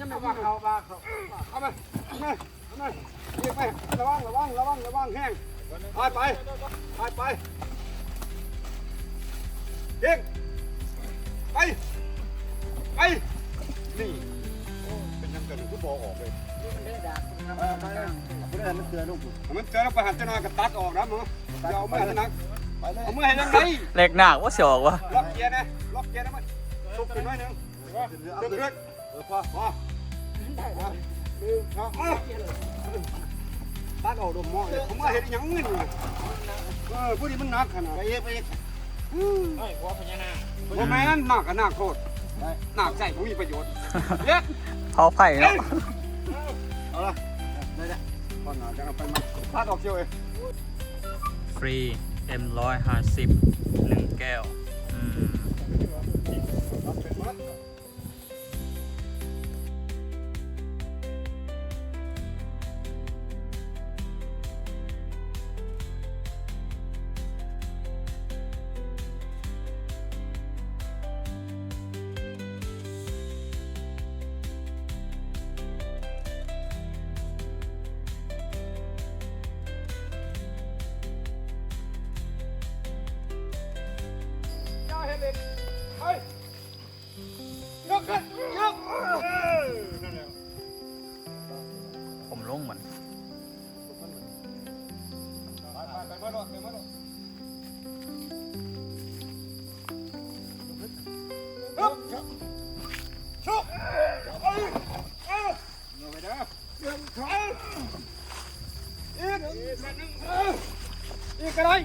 ຍັງບໍ່ວ່າເຂົາວ່າເຂົາ ເອົາໄປ ເອົາໄປ ເອົາໄປ ລະວັງ ລະວັງ ລະວັງ ລະວັງແຮງ ໄປ ໄປ ໄປ ໄປ ເຮັງ ໄປ ໄປ ນີ້ ໂອ້ ເປັນຫຍັງກັນຄືບໍ່ອອກເລີຍ ເອີ ໄປ ໄປ ເອົາໄປ ເອົາໄປ ມັນເຈື່ອລົງ ມັນເຈື່ອລົງໄປຫັ້ນ ຈັກໜ້ອຍກໍຕັດອອກນຳເນາະ ຢ່າເອົາເມືອໃຫ້ໜັກ ໄປເລີຍ ເອົາເມືອໃຫ້ໜັກໄດ໋ ເລັກໜາກບໍ່ຊິອອກວະ ລັອກເກຍແນ່ ລັອກເກຍນຳ ຊຸກຂຶ້ນໜ້ອຍໜຶ່ງ ເອົາຂຶ້ນ ເອີ ພໍ ພໍ ໜຶ່ງ ສອງ ເອົາ ຕັດອອກດົມໝໍ້ເລີຍ ເອົາມາເຮັດອີ່ຫຍັງເງິນນີ້ ເອີ ຜູ້ນີ້ມັນໜັກຂະໜາດ ໄປອີກ ໄປອີກ ອືມ ໂອ້ຍ ຫົວພະຍານາກ ບໍ່ແມ່ນ ໜັກກະໜັກໂພດ ໜັກໃຊ້ບໍ່ມີປະໂຫຍດ ເຮັດ ເຜົາໄຟເນາະ ເອົາລະ ໄດ້ແລ້ວ ກ່ອນໜ້າຈະເອົາໄປມາ ຕັດອອກຊິເອົາເອງ ຟຣີ ເອັມຮ້ອຍຫ້າສິບ ໜຶ່ງແກ້ວ ອືມ. ຢ່າເຮັດເຫຼັ້ນ ໄປ ຍົກຂຶ້ນ ຍົກ ເອີ ນັ້ນແຫຼະ ຜົມລົງມັນ ໄປ ໄປ ໄປມາໂລດ ໄປມາໂລດ ຮຶບ ຊຸບ ເອີ ເອີ ເອົາໄປເດີ ໜຶ່ງ ສອງ ອີກ ອີກ ໜຶ່ງ ເອີ ອີກກໍໄດ້.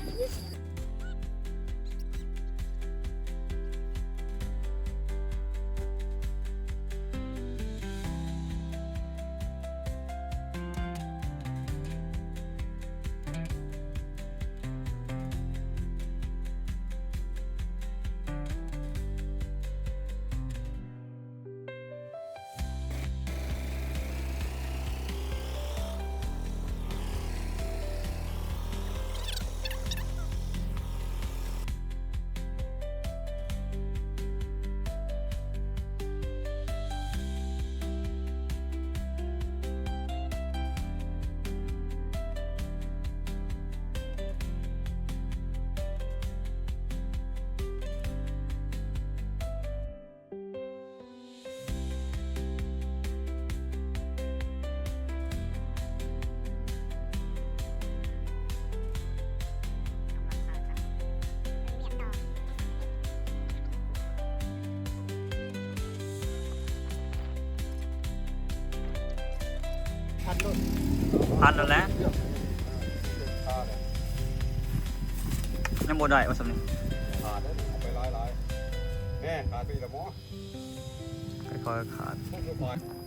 ພັນໂລດ ພັນໂລດແຫຼະ ຍັງບໍ່ໄດ້ວ່າຊັ້ນນີ້ ຂາດເດ້ ເອົາໄປຫຼາຍໆ ແນ່ ຂາດໄປອີກແລ້ວໝໍ ຄ່ອຍໆຂາດ ຄ່ອຍໆຂາດ.